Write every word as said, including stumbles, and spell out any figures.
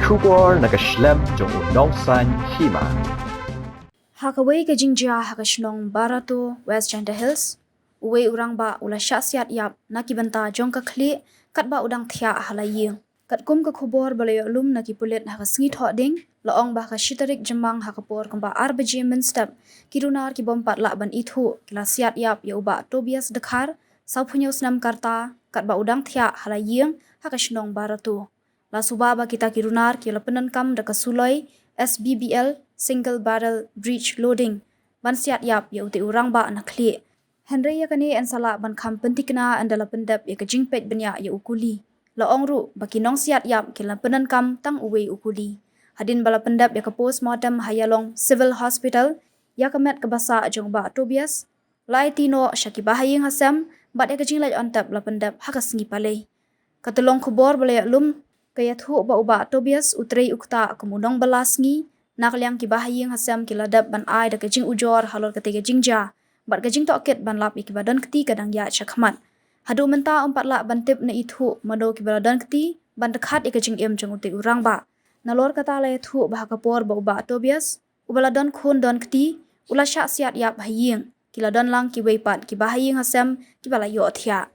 Khubor na ka shlem jong u nongsan hima. Ha kawei ka jingjia ha ka shnong Barato, West Jaintia Hills, uwei u rangbah u la shah siat ïap na ki bynta jong ka khlieh katba u dang thiah ha la ïing. Katkum ka khubor ba la ïoh lum na ki pulit ha ka sngi Thohdieng, la ong ba ha ka shi tarik Jymmang ha ka por kumba ar baje mynstep, ki runar ki bym pat lah ban ithuh ki la siat ïap ïa u Bah Tobias Dkhar, sawphew hynñiew snem ka rta, katba u dang thiah ha la ïing ha ka shnong Barato. La suba ba kita ki runar ki la pyndonkam da ka suloi S B B L, single barrel breech loading, ban siat ïap ïa utei u rangbah na khlieh. Hynrei ïa kane yn sa lah ban kham pynthikna ynda la pyndep ïa ka jingpeit bniah ïa u kuli. La ong ruh ba ki nongsiat ïap ki la pyndonkam tang uwei u kuli. Hadien ba la pyndep ïa ka postmortem ha Ïalong Civil Hospital, ïa ka met kaba sah jong u Bah Tobias la aiti noh sha ki bahaïing hasem, bad ïa ka jingleit on tep la pyndep ha ka sngi Palei. Ka tyllong khubor ba la ïoh lum ka ïathuh ba u Bah Tobias u trei u ktah kum u nongbylla sngi. Na ka liang ki bahaïing hasem ki la dep ban ai da ka jingujor halor katei ka jingjia, bad ka jingtohkit ban lap ïa kiba don kti ka dang ïaid shakhmat. Haduh mynta ym pat lah ban tip ne ithuh mano kiba la don kti ban dkhat ïa ka jingim jong utei u rangbah. Nalor kata la ïathuh ba ha ka por ba u Bah Tobias, uba la don khun don kti, u la shah siat ïap ha ïing, ki la don lang kiwei pat ki bahaïing hasem kiba la ïohthiah.